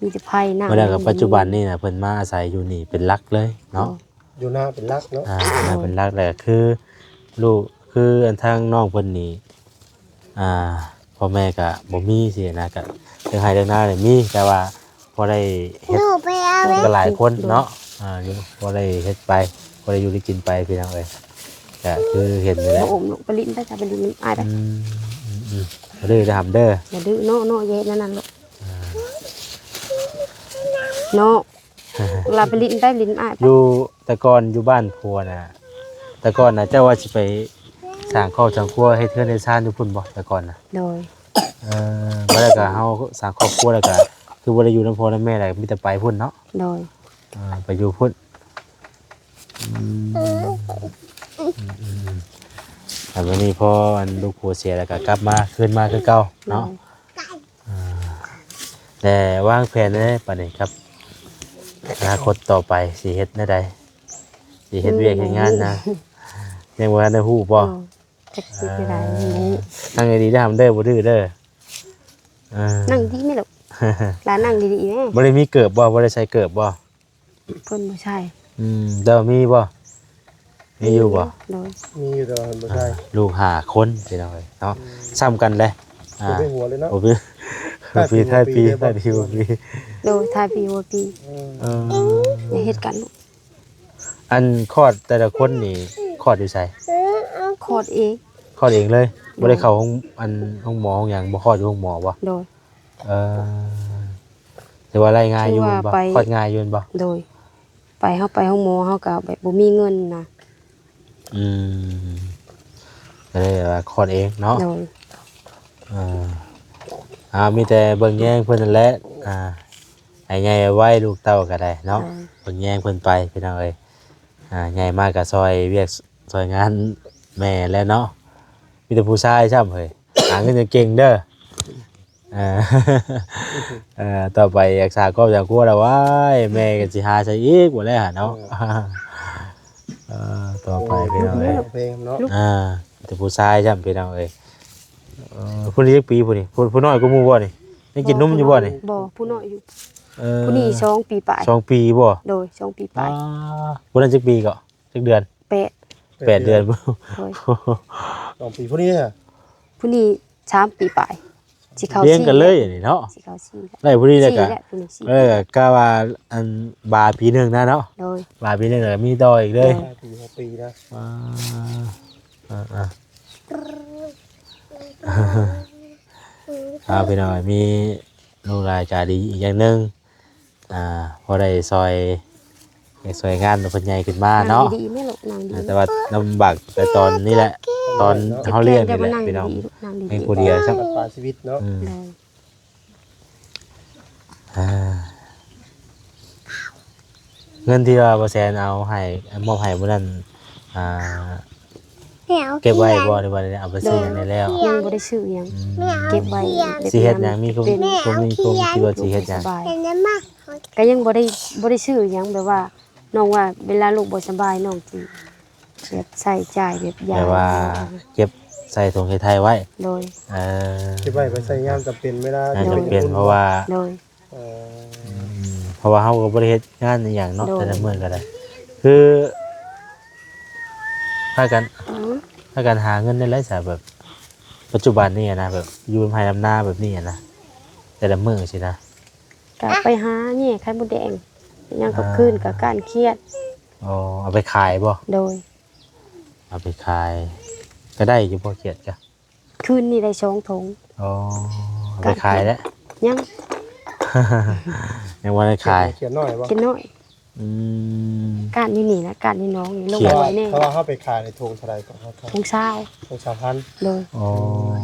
ມີແຕ່ໄຟ ນ້ຳ ແລ້ວກໍປັດຈຸບັນນີ້ນະ ເພິ່ນມາອາໄສຢູ່ນີ້ເປັນຫຼັກເລີຍເນາະ ໂດຍ ຢູ່ນາເປັນຫຼັກເນາະ ອ່າ ຢູ່ນາເປັນຫຼັກ ແລ້ວກໍຄືລູກ ຄືອັນທາງນ້ອງເພິ່ນນີ້ ອ່າ ພໍ່ແມ່ກະບໍ່ມີຊີ້ນະ ກະເລື່ອງໄຮ່ເລື່ອງນານີ້ມີ ແຕ່ວ່າພໍໄດ້ເຮັດ ກໍຫຼາຍຄົນເນາະ ອ່າ ຢູ່ ພໍໄດ້ເຮັດໄປ ພໍໄດ້ຢູ່ໄດ້ກິນໄປ ພີ່ນ້ອງເອີຍ ກະຄືເຫັນນີ້ແຫຼະ ບໍ່ອົມລູກ ໄປຫຼິ້ນໄປ ໄປຫຼິ້ນນຳອ້າຍໄປ ອືມ ອືມ ອືມ ເດີ ດຳເດີ ຢ່າດື້ເນາະ ເນາະ ຢ່າເຮັດແນວນັ້ນລູກ ອ່າ ເນາະ ລາໄປຫຼິ້ນໄປ ຫຼິ້ນອ້າຍໄປ ຢູ່ແຕ່ກ່ອນຢູ່ບ້ານຜົວນະ ແຕ່ກ່ອນນະ ເຈົ້າວ່າຊິໄປສ້າງຄອບສ້າງຄົວ ເຮັດເຮືອນເຮັດຊານຢູ່ພຸ້ນບໍ່ ແຕ່ກ່ອນນະ? ໂດຍ ເອີ ບາດນີ້ກໍເຮົາສ້າງຄອບຄົວແລ້ວກໍ ຄືບໍ່ໄດ້ຢູ່ນຳພໍ່ນຳແມ່ແລ້ວ ມີແຕ່ໄປພຸ້ນເນາະ? ໂດຍ ເອີ ໄປຢູ່ພຸ້ນ ອືມ ອືມ ອືມ ແຕ່ບາດນີ້ພໍອັນລູກຜົວເສຍແລ້ວກໍກັບມາ ຄືນມາຄືເກົ່າເນາະ? ໂດຍ ອ່າ ແລະ ວາງແຜນແນວໃດບາດນີ້ຄັບ ອະນາຄົດຕໍ່ໄປຊິເຮັດແນວໃດ? ຊິເຮັດວຽກເຮັດງານນະ ອືມ ຍັງບໍ່ທັນໄດ້ຮູ້ບໍ່? ໂດຍ ຈັກຊິເຮັດແນວໃດ ອ່າ ນີ້ ນັ່ງດີໆເດີ ຫ້າມເດີ ບໍ່ດື້ເດີ ອ່າ ນັ່ງດີແມ່ລູກ ຫຼານນັ່ງດີໆແມ່ ບໍ່ໄດ້ມີເກີບບໍ່? ບໍ່ໄດ້ໃສ່ເກີບບໍ່? ເພິ່ນບໍ່ໃສ່ ອືມ ແຕ່ວ່າມີບໍ່? ມີຢູ່ບໍ່? ໂດຍ ມີຢູ່ ແຕ່ວ່າບໍ່ໃສ່ ອ່າ ລູກຫ້າຄົນພີ່ນ້ອງເອີຍເນາະ ອືມ ຊ້ຳກັນເລີຍ ອ່າ ບໍ່ໄດ້ຫົວເລີຍເນາະ ບໍ່ມີ ທ້າຍປີ ທ້າຍປີ ທ້າຍປີຫົວປີ ໂດຍ ທ້າຍປີຫົວປີ ເອີ ເອີ ຢ່າເຮັດກັນ ອັນຄອດແຕ່ລະຄົນນີ້ຄອດຢູ່ໃສ? ຄອດເອງ ຄອດເອງເລີຍ ບໍ່ໄດ້ເຂົ້າໂຮງ ອັນໂຮງໝໍໂຮງຫຍັງ ບໍ່ຄອດຢູ່ໂຮງໝໍບໍ່? ໂດຍ ເອີ ຖືວ່າໄດ້ງ່າຍຢູ່ແມ່ນບໍ່? ຄອດງ່າຍຢູ່ແມ່ນບໍ່? ໂດຍ ໄປ ເຮົາໄປໂຮງໝໍ ເຮົາກໍແບບບໍ່ມີເງິນນະ ອືມ ກໍເລີຍວ່າຄອດເອງເນາະ ໂດຍ ເອີ ອ່າ ມີແຕ່ເບິ່ງແຍງເພິ່ນນັ້ນແຫຼະ ອ່າ ໃຫ້ໃຫຍ່ໄວໆ ລູກເຕົ້າກໍໄດ້ເນາະ ໂດຍ ເບິ່ງແຍງເພິ່ນໄປພີ່ນ້ອງເອີຍ ອ່າ ໃຫຍ່ມາກໍຊ່ອຍວຽກຊ່ອຍງານແມ່ແຫຼະເນາະ ມີແຕ່ຜູ້ຊາຍຊ້ຳເຮີ້ຍ ຫາເງິນເກັ່ງໆເດີ ອ່າ ເອີ ຕໍ່ໄປຢາກສ້າງຄອບສ້າງຄົວແລ້ວ ວ້າຍ ແມ່ກໍຊິຫາໃສ່ອີກບໍ່ແລ້ວເນາະ ເອີ ຕໍ່ໄປພີ່ນ້ອງເອີຍ ເອີ ເນາະ ອ່າ ແຕ່ຜູ້ຊາຍຊ້ຳພີ່ນ້ອງເອີຍ ເອີ ຜູ້ນີ້ຈັກປີຜູ້ນີ້ ຜູ້ ຜູ້ນ້ອຍກວ່າໝູ່ບໍ່ນີ້ ຍັງກິນນົມຢູ່ບໍ່ນີ້? ບໍ່ ຜູ້ນ້ອຍຢູ່ ເອີ ຜູ້ນີ້ສອງປີປາຍ ສອງປີບໍ່? ໂດຍ ສອງປີປາຍ ອ່າ ຜູ້ນັ້ນຈັກປີເກາະ? ຈັກເດືອນ? ແປດ ແປດເດືອນ ໂດຍ ສອງປີ ຜູ້ນີ້ຫະ? ຜູ້ນີ້ສາມປີປາຍ ຊິເຂົ້າ ລ້ຽງກັນເລີຍນີ້ເນາະ ຊິເຂົ້າສີ່ແລ້ວ ໄດ້ຜູ້ນີ້ແລ້ວກໍ ສີ່ແລ້ວ ຜູ້ນີ້ສີ່ ເອີ ກະວ່າອັນບາປີໜຶ່ງນະເນາະ ໂດຍ ບາປີໜຶ່ງແລ້ວກໍມີຕໍ່ອີກເລີຍ ໂດຍ ປີຫົກປີນະ ອ່າ ອ່າ ອ່າ ອ່າ ພີ່ນ້ອງ ມີລູກຫຼານໃຈດີອີກຢ່າງໜຶ່ງ ອ່າ ພໍໄດ້ຊ່ອຍ ໄດ້ຊ່ອຍງານເພິ່ນໃຫຍ່ຂຶ້ນມາເນາະ ນັ່ງດີໆແມ່ລູກ ນັ່ງດີ ອ່າ ແຕ່ວ່າລຳບາກແຕ່ຕອນນີ້ແຫຼະ ຕອນເຮົາລ້ຽງນີ້ແຫຼະ ເຈັບແຂ້ງແຕ່ວ່ານັ່ງດີໆ ພີ່ນ້ອງ ນັ່ງດີໆ ໃຫ້ຜູ້ດຽວຊ້ຳ ປາຊີວິດເນາະ ອືມ ໂດຍ ອ່າ ເງິນທີ່ວ່າບໍ່ແຊນເອົາໃຫ້ ມອບໃຫ້ມື້ນັ້ນ ອ່າ ເກັບໄວ້ບໍ່ ຫຼືວ່າໄດ້ເອົາໄປຊື້ຫຍັງແດ່ແລ້ວ? ຍັງບໍ່ໄດ້ຊື້ຫຍັງ ອືມ ເກັບໄວ້ ຊິເຮັດຫຍັງ ມີຄວາມ ເປັນ ຄວາມ ມີຄວາມຄິດວ່າຊິເຮັດຫຍັງ? ກໍຍັງບໍ່ໄດ້ ບໍ່ໄດ້ຊື້ຫຍັງ ແບບວ່ານ້ອງວ່າເວລາລູກບໍ່ສະບາຍ ນ້ອງຊິແບບໃຊ້ຈ່າຍແບບຢາ ແບບວ່າເກັບໃສ່ຖົງເຮັດໄຮ່ໄວ້ ໂດຍ ເອີ ເກັບໄວ້ໄປໃຊ້ຍາມຈຳເປັນ ເວລາ ຍາມຈຳເປັນ ໂດຍ ເພາະວ່າ ໂດຍ ອືມ ເພາະວ່າເຮົາກໍບໍ່ໄດ້ເຮັດງານອີ່ຫຍັງເນາະ ໂດຍ ແຕ່ລະມື້ກໍໄດ້ ຄື ພາກັນ ອືມ ພາກັນຫາເງິນໄດ້ຫຼາຍຊະ ແບບປັດຈຸບັນນີ້ນະ ແບບຢູ່ນຳໄຮ່ນຳນາແບບນີ້ນະ ແຕ່ລະມື້ຊີ້ນະ? ກະໄປຫາແຍ່ໄຂ່ມົດແດງ ຍາມກາງຄືນ ອ່າ ກະກ້ານຂຽດ. ອໍ ເອົາໄປຂາຍບໍ່? ໂດຍ ເອົາໄປຂາຍ ກະໄດ້ຢູ່ບໍ່ຂຽດກະ? ຄືນນີ້ໄດ້ສອງຖົງ. ອໍ ເອົາໄປຂາຍແລ້ວ? ຍັງ ຍັງບໍ່ໄດ້ຂາຍ. ຂຽດນ້ອຍບໍ່? ຂຽດນ້ອຍ. ອືມ ກ້ານຢູ່ນີ້ນະ ກ້ານຢູ່ໜອງນີ້ ລົງ ຂຽດ ໄວ້ແນ່. ຖ້າວ່າເຮົາໄປຂາຍໃນຖົງເທົ່າໃດກໍ? ຖົງຊາວ. ຖົງຊາວພັນ. ໂດຍ. ອໍ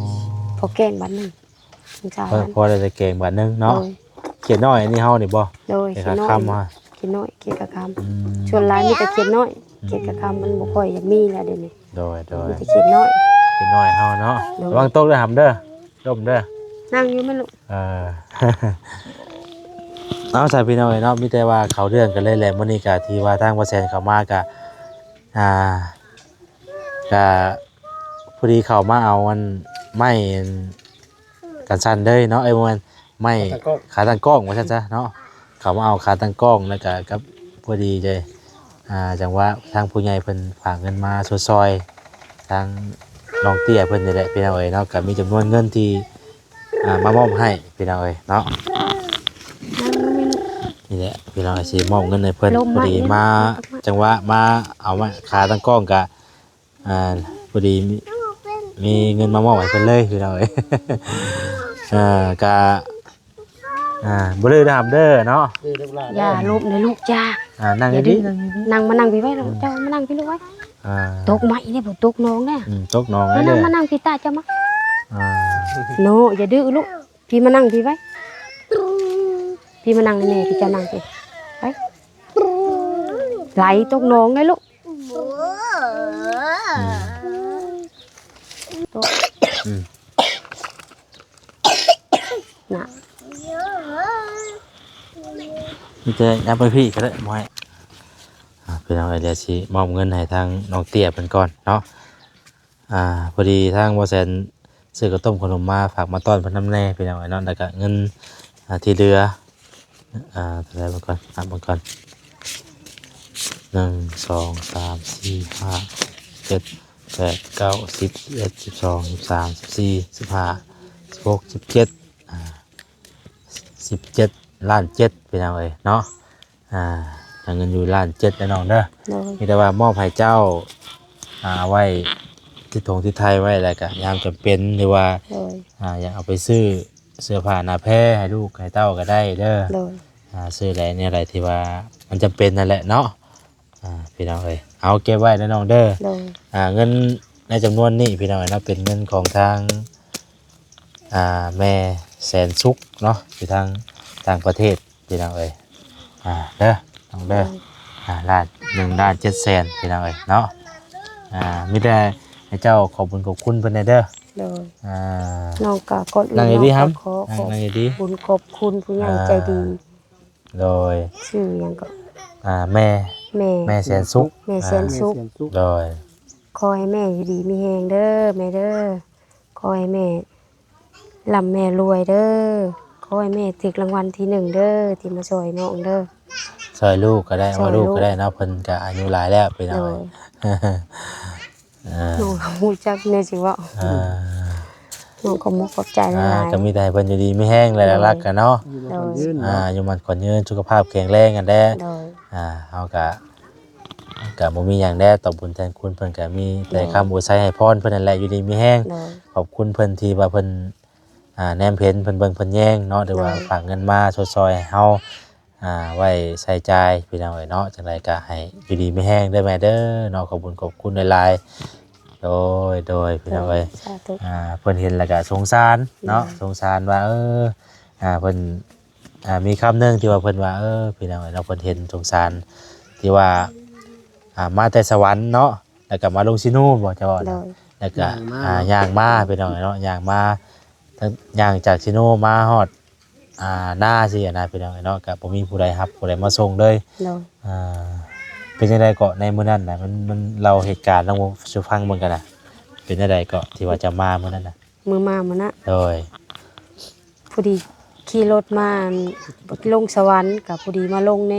ພໍແກງບາດໜຶ່ງ ຖົງຊາວພັນ ພໍໄດ້ແຕ່ແກງບາດໜຶ່ງເນາະ. ໂດຍ. ຂຽດນ້ອຍອັນນີ້ເຮົານີ້ບໍ່? ໂດຍ. ຂຽດນ້ອຍ ຂຽດນ້ອຍ ຂຽດກະຄຳ. ອືມ ສ່ວນຫຼາຍມີແຕ່ຂຽດນ້ອຍ ຂຽດກະຄຳມັນບໍ່ຄ່ອຍຢາກມີແລ້ວດຽວນີ້. ໂດຍ ໂດຍ. ມີແຕ່ຂຽດນ້ອຍ ຂຽດນ້ອຍເຮົາເນາະ. ໂດຍ. ລະວັງຕົກເດີຫຳເດີ ລົ້ມເດີ. ນັ່ງຢູ່ແມ່ນລູກ. ເອີ ເອົາຊະພີ່ນ້ອງເອີຍເນາະ ມີແຕ່ວ່າເຂົ້າເລື່ອງກັນເລີຍແຫຼະ. ມື້ນີ້ກະທີ່ວ່າທາງບໍ່ແສນເຂົ້າມາກະ ອ່າ ກະພໍດີເຂົ້າມາເອົາອັນໄມ້ອັນກັນສັ່ນເລີຍເນາະ. ເອີຍ ບໍ່ແມ່ນ ໄມ້ຂາຕັ້ງກ້ອງ ຂາຕັ້ງກ້ອງວ່າຊັ້ນຊະເນາະ. ເຂົ້າມາເອົາຂາຕັ້ງກ້ອງ ແລ້ວກະກັບ ພໍດີເດ ອ່າ ຈັ່ງວ່າທາງຜູ້ໃຫຍ່ເພິ່ນຝາກເງິນມາຊົດຊ່ອຍທາງນ້ອງເຕ້ຍເພິ່ນນີ້ແຫຼະພີ່ນ້ອງເອີຍເນາະ. ກະມີຈຳນວນເງິນທີ່ ອ່າ ມາມອບໃຫ້ພີ່ນ້ອງເອີຍເນາະ. ນີ້ແຫຼະພີ່ນ້ອງເອີຍ ຊິມອບເງິນໃຫ້ເພິ່ນ. ພໍດີມາ ຈັງຫວະມາເອົາມາຂາຕັ້ງກ້ອງກະ ອ່າ ພໍດີມີ ມີເງິນມາມອບໃຫ້ເພິ່ນເລີຍພີ່ນ້ອງເອີຍ. ເອີ ກະ ອ່າ ບໍ່ດື້ນຳເດີເນາະ. ຢ່າລົມເດີລູກຈ້າ. ອ່າ ນັ່ງດີໆ ນັ່ງ ນັ່ງ ມານັ່ງພີ້ໄວ້ລູກ. ເຈົ້າມານັ່ງພີ້ລູກໄວ້. ອ່າ ຕົກໄມ້ເດ້ ບໍ່ຕົກໜອງເດ້. ອືມ ຕົກໜອງເດ້. ມານັ່ງ ມານັ່ງພີ້ຕາ ເຈົ້າມາ. ອ່າ ໂນ ຢ່າດື້ລູກ. ພີ້ມານັ່ງພີ້ໄວ້ ພີ້ມານັ່ງໃນແມ່ ພີ້ເຈົ້ານັ່ງພີ້ ໄປ ໄຫຼຕົກໜອງເດ້ລູກ. ອືມ ຕົກ ອືມ ນະ ມີແຕ່ຍັບໄປພີ້ກະໄດ້ ບໍ່ໃຫ້. ອ່າ ພີ່ນ້ອງເອີຍ ດຽວຊິມອບເງິນໃຫ້ທາງນ້ອງເຕ້ຍເພິ່ນກ່ອນເນາະ. ອ່າ ພໍດີທາງບໍ່ແສນຊື້ເຂົ້າຕົ້ມເຂົ້າໜົມມາຝາກມາຕ້ອນເພິ່ນນຳແດ່ພີ່ນ້ອງເອີຍເນາະ. ແລ້ວກະເງິນ ອ່າ ທີ່ເຫຼືອ ອ່າ ເທົ່າໃດເບິ່ງກ່ອນ ນັບເບິ່ງກ່ອນ ໜຶ່ງ ສອງ ສາມ ສີ່ ຫ້າ ຫົກ ເຈັດ ແປດ ເກົ້າ ສິບ ສິບເອັດ ສິບສອງ ສິບສາມ ສິບສີ່ ສິບຫ້າ ສິບຫົກ ສິບເຈັດ ອ່າ ສິບເຈັດລ້ານເຈັດ ພີ່ນ້ອງເອີຍເນາະ. ອ່າ ຫາເງິນຢູ່ລ້ານເຈັດເດີນ້ອງເດີ. ໂດຍ. ມີແຕ່ວ່າມອບໃຫ້ເຈົ້າ ອ່າ ເອົາໄວ້ຕິດຖົງຕິດໄທໄວ້ ແລ້ວກະຍາມຈຳເປັນ ຫຼືວ່າ ໂດຍ ອ່າ ຢາກເອົາໄປຊື້ເສື້ອຜ້າໜ້າແພໃຫ້ລູກໃຫ້ເຕົ້າກະໄດ້ເດີ. ໂດຍ. ອ່າ ຊື້ໄດ້ແນວໃດທີ່ວ່າມັນຈຳເປັນນັ້ນແຫຼະເນາະ. ອ່າ ພີ່ນ້ອງເອີຍ ເອົາເກັບໄວ້ເດີນ້ອງເດີ. ໂດຍ. ອ່າ ເງິນໃນຈຳນວນນີ້ ພີ່ນ້ອງເອີຍເນາະ ເປັນເງິນຂອງທາງ ອ່າ ແມ່ແສນສຸກເນາະ ຢູ່ທາງຕ່າງປະເທດ ພີ່ນ້ອງເອີຍ ອ່າ ເດີນ້ອງເດີ. ໂດຍ. ອ່າ ລ້ານ ໜຶ່ງລ້ານເຈັດແສນ ພີ່ນ້ອງເອີຍເນາະ. ອ່າ ມີແຕ່ໃຫ້ເຈົ້າຂອບບຸນຂອບຄຸນເພິ່ນແດ່ເດີ. ໂດຍ. ອ່າ ນ້ອງກະກ່ອນອື່ນ ນັ່ງດີໆ ນ້ອງກະ ຫຳ ຂໍ ນັ່ງ ນັ່ງດີໆ ຂອບບຸນຂອບຄຸນຜູ້ໃຫຍ່ໃຈດີ. ອ່າ ໂດຍ. ຊື່ຫຍັງເກາະ? ອ່າ ແມ່ ແມ່ ແມ່ແສນສຸກ. ແມ່ແສນສຸກ. ອ່າ ແມ່ແສນສຸກ. ໂດຍ. ຂໍໃຫ້ແມ່ຢູ່ດີມີແຮງເດີແມ່ເດີ. ຂໍໃຫ້ແມ່ລ່ຳແມ່ລວຍເດີ. ຂໍໃຫ້ແມ່ຖືກລາງວັນທີໜຶ່ງເດີ ທີ່ມາຊ່ອຍນ້ອງເດີ. ຊ່ອຍລູກກະໄດ້ ຊ່ອຍລູກ ເວົ້າລູກກະໄດ້ເນາະ ເພິ່ນກະອາຍຸຫຼາຍແລ້ວ ພີ່ນ້ອງ. ໂດຍ. ອ່າ ນ້ອງກະບໍ່ຮູ້ຈັກແນວຊິເວົ້າ. ອ່າ ນ້ອງກະຂອບໃຈຫຼາຍໆ. ອ່າ ກະມີແຕ່ໃຫ້ເພິ່ນຢູ່ດີມີແຮງແຫຼະ ໂດຍ ຫຼັກໆກະເນາະ. ໂດຍ. ອ່າ ຢູ່ໝັ້ນຂວັນຍືນ ສຸຂະພາບແຂງແຮງຫັ້ນແຫຼະ. ໂດຍ. ອ່າ ເຮົາກະ ກະບໍ່ມີຫຍັງແດ່ ຕອບບຸນແທນຄຸນເພິ່ນ ກະມີແຕ່ ໂດຍ ຄຳອວຍໄຊໃຫ້ພອນເພິ່ນຫັ້ນແຫຼະ ຢູ່ດີມີແຮງ. ໂດຍ. ຂອບຄຸນເພິ່ນທີ່ວ່າເພິ່ນ ອ່າ ແນມເຫັນ ເພິ່ນເບິ່ງເພິ່ນແຍງເນາະ ຫຼືວ່າ ໂດຍ ຝາກເງິນມາຊົດຊ່ອຍໃຫ້ເຮົາ ອ່າ ໄວ້ໃຊ້ຈ່າຍ ພີ່ນ້ອງເອີຍເນາະ. ຈັ່ງໃດກະໃຫ້ຢູ່ດີມີແຮງເດີແມ່ເດີເນາະ. ຂອບຄຸນຂອບຄຸນຫຼາຍໆ. ໂດຍ ໂດຍ ພີ່ນ້ອງເອີຍ. ໂດຍ ສາທຸ. ອ່າ ເພິ່ນເຫັນແລ້ວກະສົງສານເນາະ. ໂດຍ. ສົງສານວ່າ ເອີ ອ່າ ເພິ່ນ ອ່າ ມີຄຳໜຶ່ງທີ່ວ່າເພິ່ນວ່າ ເອີ ພີ່ນ້ອງເອີຍເນາະ ເພິ່ນເຫັນສົງສານທີ່ວ່າ ອ່າ ມາແຕ່ສະຫວັນເນາະ ແລ້ວກະມາລົງຊີໂນບໍ່ ເຈົ້າເວົ້ານະ? ໂດຍ. ແລ້ວກະ ຍ່າງມາ ອ່າ ຍ່າງມາ ພີ່ນ້ອງເອີຍເນາະ ຍ່າງມາ ຍ່າງຈາກຊີໂນມາຮອດ ອ່າ ນາຊີ້ນະ ພີ່ນ້ອງເອີຍເນາະ ກະບໍ່ມີຜູ້ໃດຮັບຜູ້ໃດມາສົ່ງເລີຍ. ໂດຍ. ອ່າ ເປັນຈັ່ງໃດເກາະໃນມື້ນັ້ນນະ ມັນ ມັນເລົ່າເຫດການໃຫ້ຟັງເບິ່ງກັນນະ ເປັນຈັ່ງໃດເກາະທີ່ວ່າຈະມາມື້ນັ້ນນະ? ມື້ມາມື້ນັ້ນ. ໂດຍ. ພໍດີຂີ່ລົດມາ ລົງສະຫວັນ ກະພໍດີມາລົງໃນ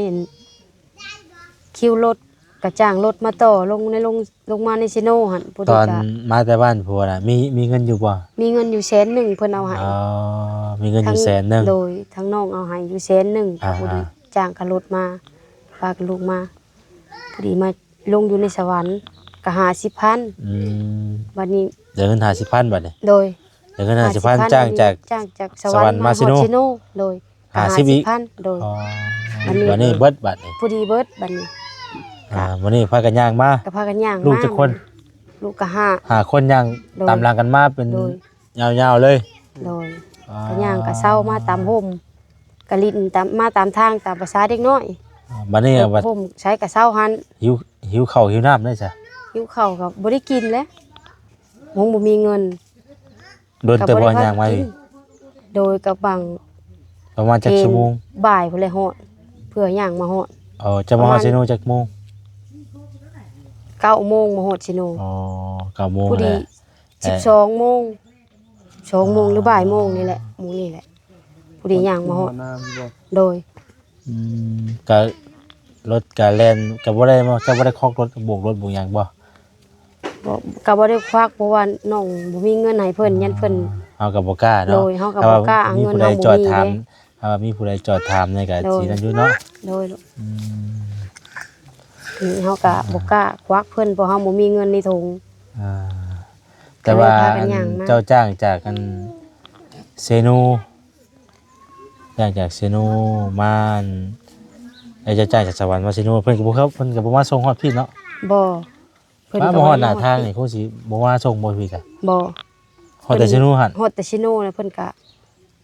ຄິວລົດ ກໍຈ້າງລົດມາຕໍ່ລົງໃນ ລົງ ລົງມາໃນເຊໂນຫັ້ນ. ພໍດີກໍ ຕອນມາແຕ່ບ້ານຜົວນະ ມີ ມີເງິນຢູ່ບໍ່? ມີເງິນຢູ່ແສນໜຶ່ງ ເພິ່ນເອົາໃຫ້. ອໍ ມີເງິນຢູ່ແສນໜຶ່ງ. ໂດຍ ທາງນ້ອງເອົາໃຫ້ຢູ່ແສນໜຶ່ງ. ອ່າ ພໍດີ ອ່າ ຈ້າງກັບລົດມາ ພາກັນລົງມາ ພໍດີມາລົງຢູ່ໃນສະຫວັນກໍຫ້າສິບພັນ. ອືມ ບັດນີ້ ໄດ້ເງິນຫ້າສິບພັນບັດນີ້. ໂດຍ ໄດ້ເງິນຫ້າສິບພັນ ຫ້າສິບພັນ ຈ້າງຈາກ ຈ້າງຈາກສະຫວັນມາຮອດເຊໂນ. ໂດຍ ຫ້າສິບອີກ. ໂດຍ ບັດນີ້ ບັດນີ້ເບິດບັດນີ້ ພໍດີເບິດບັດນີ້. ອ່າ ບັດນີ້ພາກັນຍ່າງມາ ກໍພາກັນຍ່າງມາ. ລູກຈັກຄົນ? ລູກກໍຫ້າ ຫ້າຄົນ ຍ່າງ ໂດຍ ຕາມຫຼັງກັນມາເປັນ ໂດຍ ຍາວໆເລີຍ. ໂດຍ ອ່າ ກໍຍ່າງກໍເຊົາມາຕາມຮົ່ມ ກໍຫຼິ້ນຕາມ ມາຕາມທາງຕາມພາສາເດັກນ້ອຍ. ອ່າ ບັດນີ້ ໂອ້ ບັດ ໂຮມໃສກໍເຊົາຫັ້ນ. ຫິວ ຫິວເຂົ້າຫິວນ້ຳໄດ້ຊະ? ຫິວເຂົ້າກໍບໍ່ໄດ້ກິນແຫຼະ ຍັງບໍ່ມີເງິນ. ດົນເຕີບບໍ່ຍ່າງມານີ້? ໂດຍ ກໍບາງ ປະມານຈັກຊົ່ວໂມງ? ບ່າຍພຸ້ນແຫຼະຮອດ ເພື່ອຍ່າງມາຮອດ. ອໍ ຈະມາຮອດເຊໂນຈັກໂມງ? ເກົ້າໂມງມາຮອດເຊໂນ. ອໍ ເກົ້າໂມງ ພໍດີ ແຫຼະ ສິບສອງໂມງ ສອງໂມງ ຫຼືບ່າຍໂມງນີ້ແຫຼະ ໝູ່ນີ້ແຫຼະ ພໍດີຍ່າງມາຮອດ. ໂດຍ ອືມ ກະລົດກະແລ່ນ ກະບໍ່ໄດ້ມາ ກະບໍ່ໄດ້ຄອກລົດ ໂບກລົດໂບກຫຍັງບໍ່? ບໍ່ ກະບໍ່ໄດ້ຄວັກ ເພາະວ່ານ້ອງບໍ່ມີເງິນໃຫ້ເພິ່ນ ຢ້ານເພິ່ນ ເຮົາກະບໍ່ກ້າເນາະ. ໂດຍ ເຮົາກະບໍ່ກ້າ ເອົາເງິນນ້ອງບໍ່ມີເດ້. ຖ້າວ່າມີຜູ້ໃດຈອດຖາມ ຖ້າວ່າມີຜູ້ໃດຈອດຖາມນີ້ກະ ໂດຍ ຊິນັ້ນຢູ່ເນາະ. ໂດຍ ອືມ ນີ້ເຮົາກະບໍ່ກ້າຄວັກເພິ່ນ ເພາະເຮົາບໍ່ມີເງິນໃນຖົງ. ອ່າ ແຕ່ວ່າ ກໍເລີຍພາກັນຍ່າງມາ. ອັນ ເຈົ້າຈ້າງຈາກ ອັນ ເຊໂນ ຈ້າງຈາກເຊໂນມາ ອັນ ເຈົ້າຈ້າງຈາກສະຫວັນມາເຊໂນ ເພິ່ນກໍບໍ່ເຂົ້າ ເພິ່ນກໍບໍ່ມາສົ່ງຮອດພີ້ເນາະ? ບໍ່ ເພິ່ນ ມາ ກໍບໍ່ຮອດໜ້າທາງນີ້ ຄົງຊິບໍ່ມາສົ່ງບໍ່ພີ້ກະ? ບໍ່ ຮອດແຕ່ເຊໂນຫັ້ນ? ຮອດແຕ່ເຊໂນແລ້ວເພິ່ນກໍ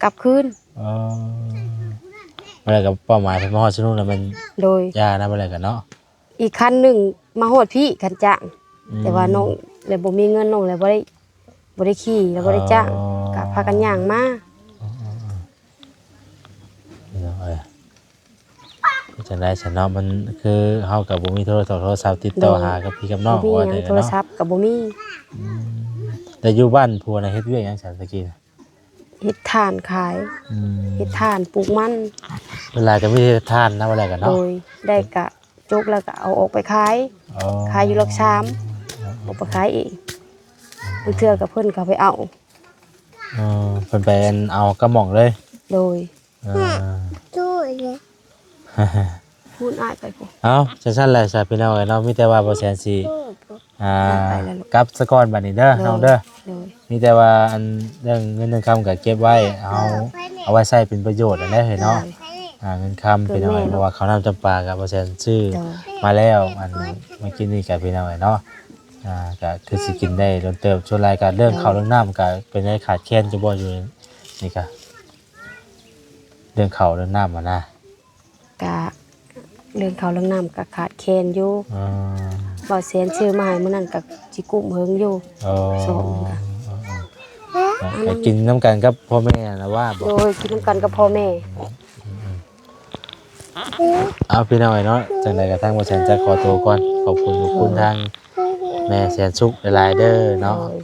ກັບຄືນ. ອໍ ບັດແລ້ວກໍເປົ້າໝາຍເພິ່ນມາຮອດເຊໂນແລ້ວແມ່ນ ໂດຍ ຢ່ານະ ບັດແລ້ວກໍເນາະ. ອີກຄັນໜຶ່ງມາຮອດພີ້ຄັນຈ້າງ ອືມ ແຕ່ວ່ານ້ອງແລ້ວບໍ່ມີເງິນ ນ້ອງແລ້ວບໍ່ໄດ້ ບໍ່ໄດ້ຂີ່ ແລ້ວບໍ່ໄດ້ຈ້າງ. ອໍ ກໍພາກັນຍ່າງມາ. ອໍ ພີ່ນ້ອງເອີຍ ເປັນຈັ່ງໃດຊັ້ນເນາະ? ມັນຄືເຮົາກໍບໍ່ມີໂທລະສັບ ໂທລະສັບຕິດຕໍ່ ໂດຍ ຫາກັບພີ່ກັບນ້ອງ ບໍ່ມີຫຍັງ ວ່າແຕ່ ໂທລະສັບກໍບໍ່ມີ. ອືມ ແຕ່ຢູ່ບ້ານຜົວນະ ເຮັດວຽກຫຍັງຊັ້ນແຕ່ກີ້ນະ? ເຮັດຖ່ານຂາຍ. ອືມ ເຮັດຖ່ານ ປູກມັນ. ເວລາກໍມີແຕ່ເຮັດຖ່ານນະ ວ່າແລ້ວກັນເນາະ. ໂດຍ ໄດ້ກະຈົກແລ້ວກໍເອົາອອກໄປຂາຍ. ອໍ ຂາຍຢູ່ຫຼັກສາມ ອືມ ອອກໄປຂາຍເອງ. ບາງເທື່ອກໍເພິ່ນກໍໄປເອົາ. ອໍ ເພິ່ນໄປ ອັນ ເອົາກັບໝ່ອງເລີຍ. ໂດຍ ອ່າ ພຸ້ນ ອ້າຍໄປພຸ້ນ. ເອົາ ຈັ່ງຊັ້ນແຫຼະຊະພີ່ນ້ອງເອີຍເນາະ ມີແຕ່ວ່າບໍ່ແສນຊິ ອ່າ ໄປແລ້ວລູກ ກັບສະກ່ອນບັດນີ້ເດີ ໂດຍ ນ້ອງເດີ. ໂດຍ ມີແຕ່ວ່າ ອັນ ເລື່ອງເງິນເລື່ອງຄຳກໍເກັບໄວ້ ເຮົາ ເອີ ເອົາໄວ້ໃຊ້ເປັນປະໂຫຍດຫັ້ນແຫຼະເຮີ້ຍເນາະ. ໂດຍ ອ່າ ເງິນຄຳ ໂດຍ ພີ່ນ້ອງເອີຍ ແມ່ນ ເພາະວ່າເຂົ້ານ້ຳຈຳປາກໍບໍ່ແສນຊື້ ໂດຍ ມາແລ້ວ ອັນ ໂດຍ ມາກິນນີ້ກໍພີ່ນ້ອງເອີຍເນາະ ອ່າ ກໍຄືຊິກິນໄດ້ດົນເຕີບ. ສ່ວນຫຼາຍກໍເລື່ອງເຂົ້າ ໂດຍ ເລື່ອງນ້ຳກໍເປັນໄດ້ຂາດແຄນຢູ່ບໍ່ ຢູ່ນີ້ກໍ ເລື່ອງເຂົ້າເລື່ອງນ້ຳຫັ້ນນະ? ກະເລື່ອງເຂົ້າເລື່ອງນ້ຳກະຂາດແຄນຢູ່. ອໍ ບ່າວແສນຊື້ມາໃຫ້ມື້ນັ້ນກະຊິກຸ້ມເຫິງຢູ່. ອໍ ສອງ ອໍ ອໍ ກະກິນນຳກັນກັບພໍ່ແມ່ຫັ້ນລະວ່າບໍ? ໂດຍ ກິນນຳກັນກັບພໍ່ແມ່. ອືມ ເອົາ ພີ່ນ້ອງເອີຍເນາະ ຈັ່ງໃດກໍທາງບ່າວແສນຈະຂໍໂຕກ່ອນ. ຂອບຄຸນ ຂອບຄຸນ ໂດຍ ທາງ ແມ່ແສນສຸກຫຼາຍໆເດີເນາະ. ໂດຍ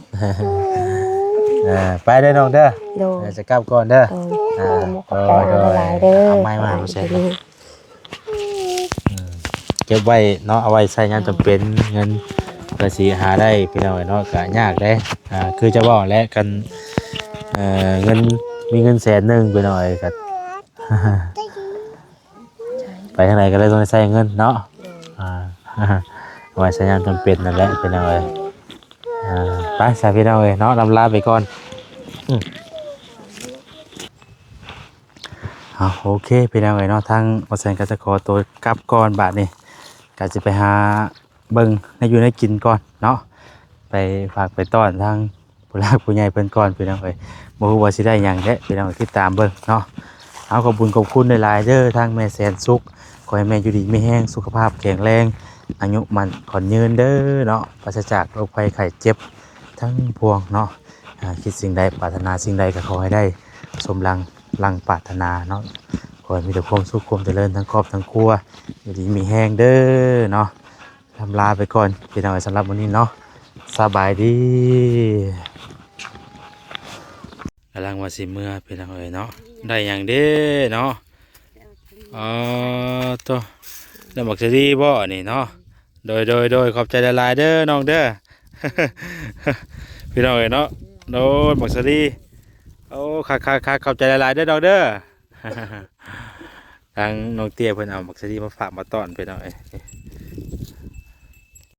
ເອີ ໄປເດີນ້ອງເດີ. ໂດຍ ເອີ ຈະກັບກ່ອນເດີ. ໂດຍ ອ່າ ຂອບໃຈຫຼາຍໆເດີ. ເອົາໄມ້ມາໃສ່ເນາະ. ອືມ ເກັບໄວ້ເນາະ ເອົາໄວ້ໃຊ້ຍາມຈຳເປັນ. ໂດຍ ເງິນເພື່ອຊິຫາໄດ້ ພີ່ນ້ອງເອີຍເນາະ ກະຍາກເດ້. ອ່າ ຄືຈະເວົ້າແຫຼະ ຄັນ ເອີ ເງິນ ມີເງິນແສນໜຶ່ງ ພີ່ນ້ອງເອີຍ ກະ ໄປທາງໃດກໍໄດ້ ຕ້ອງໄດ້ໃຊ້ເງິນເນາະ. ໂດຍ ອ່າ ໄວ້ໃຊ້ຍາມຈຳເປັນນັ້ນແຫຼະ ພີ່ນ້ອງເອີຍ. ອ່າ ໄປຊະ ພີ່ນ້ອງເອີຍເນາະ ລຳລາໄປກ່ອນ. ອືມ ເອົາ ໂອເຄ ພີ່ນ້ອງເອີຍເນາະ ທາງບ່າວແສນກໍຈະຂໍຕົວກັບກ່ອນ. ບາດນີ້ກໍຊິໄປຫາເບິ່ງແນວຢູ່ແນວກິນກ່ອນເນາະ ໄປຝາກໄປຕ້ອນທາງ ຜູ້ຫຼັກຜູ້ໃຫຍ່ເພິ່ນກ່ອນ ພີ່ນ້ອງເອີຍ. ບໍ່ຮູ້ວ່າຊິໄດ້ຫຍັງແທ້ ພີ່ນ້ອງ ຕິດຕາມເບິ່ງເນາະ. ເອົາ ຂອບບຸນຂອບຄຸນຫຼາຍໆເດີ ທາງແມ່ແສນສຸກ. ຂໍໃຫ້ແມ່ຢູ່ດີມີແຮງ ສຸຂະພາບແຂງແຮງ ອາຍຸໝັ້ນຂວັນຍືນເດີເນາະ ປາສະຈາກໂລກໄພໄຂ້ເຈັບທັງປວງເນາະ. ອ່າ ຄິດສິ່ງໃດ ປາດຖະໜາສິ່ງໃດ ກໍຂໍໃຫ້ໄດ້ສົມດັ່ງ ດັ່ງປາດຖະໜາເນາະ. ຂໍໃຫ້ມີແຕ່ຄວາມສຸກຄວາມຈະເລີນ ທັງຄອບທັງຄົວ ຢູ່ດີມີແຮງເດີເນາະ. ລຳລາໄປກ່ອນ ພີ່ນ້ອງເອີຍ ສຳລັບມື້ນີ້ເນາະ. ສະບາຍດີ. ກຳລັງວ່າຊິເມືອ ພີ່ນ້ອງເອີຍເນາະ. ໄດ້ຫຍັງເດ້ເນາະ? ອໍ ໂຕ ໄດ້ໝາກສາລີບໍ່ອັນນີ້ເນາະ? ໂດຍ ໂດຍ ໂດຍ ຂອບໃຈຫຼາຍໆເດີນ້ອງເດີ ພີ່ນ້ອງເອີຍເນາະ. ໂອ້ຍ ບັກສາລີ ໂອ້ ຄັກໆໆ ຂອບໃຈຫຼາຍໆເດີນ້ອງເດີ. ທາງນ້ອງເຕ້ຍເພິ່ນເອົາບັກສາລີມາຝາກມາຕ້ອນ ພີ່ນ້ອງເອີຍ.